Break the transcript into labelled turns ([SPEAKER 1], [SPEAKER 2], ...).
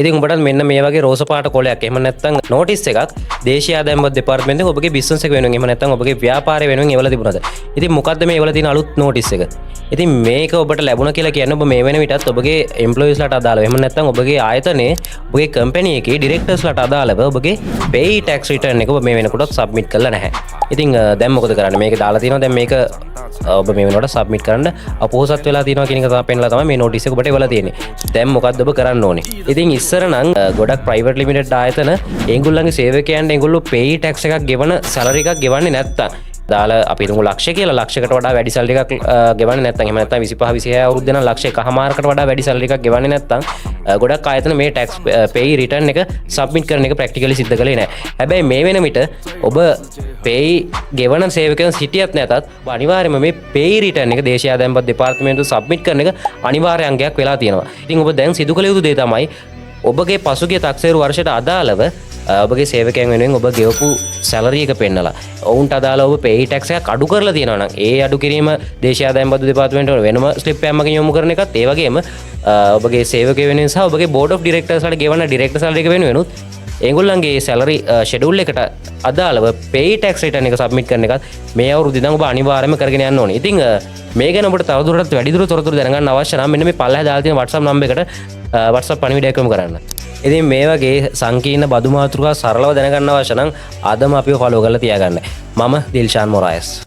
[SPEAKER 1] ඉතින් ඔබටත් මෙන්න මේ වගේ රෝස පාට කොලයක්, එහෙම නැත්නම් නෝටිස් එකක් දේශීය ආදායම් බදු දෙපාර්තමේන්තුවෙන් ඔබගේ බිස්නස් එක වෙනුවෙන්, එහෙම නැත්නම් ඔබගේ ව්‍යාපාරය වෙනුවෙන් එවලා තිබුණාද? ඉතින් මොකද්ද මේ එවලා තියෙන අලුත් නෝටිස් එක? ඉතින් මේක ඔබට ලැබුණ කියලා කියන්නේ ඔබ මේ වෙන විටත් ඔබගේ එම්ප්ලොයිස්ලාට අදාළව, එහෙම නැත්නම් ඔබගේ ආයතනයේ, ඔබගේ කම්පැනි එකේ ඩිරෙක්ටර්ස්ලාට අදාළව ඔබගේ පේයි ටැක්ස් රිටර්න් එක ඔබ මේ වෙනකොටත් සබ්මිට් කරලා නැහැ. ඉතින් දැන් මොකද කරන්නේ? මේක දාලා තියෙනවා. දැන් මේක ඔබ මේ වෙනකොට සබ්මිට් කරන්න අපොහසත් වෙලා තියෙනවා කියන එක තමයි පෙන්නලා තමයි මේ නෝටිස් එක ඔබට එවලා තියෙන්නේ. දැන් මොකද්ද ඔබ කරන්න ඕනේ? ඉතින් ඉස්සර නම් ගොඩක් ප්‍රයිවට් ලිමිටඩ් ආයතන ඒගොල්ලන්ගේ සේවකයන්ට ඒගොල්ලෝ පේයි ටැක්ස් එකක් ගෙවන සැලරි එකක් ගෙවන්නේ නැත්තම්, දාලා අපි හිතමු ලක්ෂ කියලා, ලක්ෂයකට වඩා වැඩි සැලරි එකක් ගෙවන්නේ නැත්නම්, එහෙම නැත්නම් 25 26 අවුරුද්ද නම් ලක්ෂ එකහමාරකට වඩා වැඩි සැලරි එකක් ගෙවන්නේ නැත්නම්, ගොඩක් ආයතන මේ ටැක්ස් පේයි රිටර්න් එක සබ්මිට් කරන එක ප්‍රැක්ටිකලි සිද්ධ කළේ නැහැ. හැබැයි මේ වෙන විට ඔබ පේයි ගෙවන සේවකයන් සිටියත් නැතත් ඔබ අනිවාර්යයෙන්ම මේ පේයි රිටර්න් එක දේශීය ආදායම් බදු දෙපාර්තමේන්තුව සබ්මිට් කරන එක අනිවාර්ය අංගයක් වෙලා තියෙනවා. ඉතින් ඔබ දැන් සිදු කළ යුතු දේ තමයි ඔබගේ පසුගිය තක්සේරු වර්ෂයට අදාළව ඔබගේ සේවකයන් වෙනුවෙන් ඔබ ගෙවපු සැලරි එක පෙන්නලා, ඔවුන්ට අදාළව ඔබ පේයි ටැක්ස් එකක් අඩු කරලා තියෙනවා නම්, ඒ අඩු කිරීම දේශීය ආදායම් බදු දෙපාර්තමේන්තුවට වෙනම ස්ලිප් එකක් මගින් යොමු කරන එකත්, ඒ වගේම ඔබගේ සේවකයෝ වෙනුවෙන් සහ ඔබගේ බෝඩ් ඔෆ් ඩිරෙක්ටර්ස්ලාට ගෙවන ඩිරෙක්ටර් සැලරි එක වෙනුවෙනුත් ඒගොල්ලන්ගේ සැලරි ෂෙඩියුල් එකට අදාළව පේයි ටැක්ස් රිටර්න් එක සබ්මිට් කරන එකත් මේ අවුරුද්ද ඉඳන් ඔබ අනිවාර්යයෙන්ම කරගෙන යන්න ඕනේ. ඉතින් මේ ගැන ඔබට තවදුරටත් වැඩිදුර තොරතුරු දැනගන්න අවශ්‍ය නම් මෙන්න මේ පල්ලෙහා දාලා තියෙන WhatsApp number එකට WhatsApp පණිවිඩයක් යොමු කරන්න. ඉතින් මේ වගේ සංකීර්ණ බදු මාතෘකා සරලව දැනගන්න අවශ්‍ය නම් අදම අපිව ෆලෝ කරලා තියාගන්න. මම දිල්ෂාන් මොරායස්.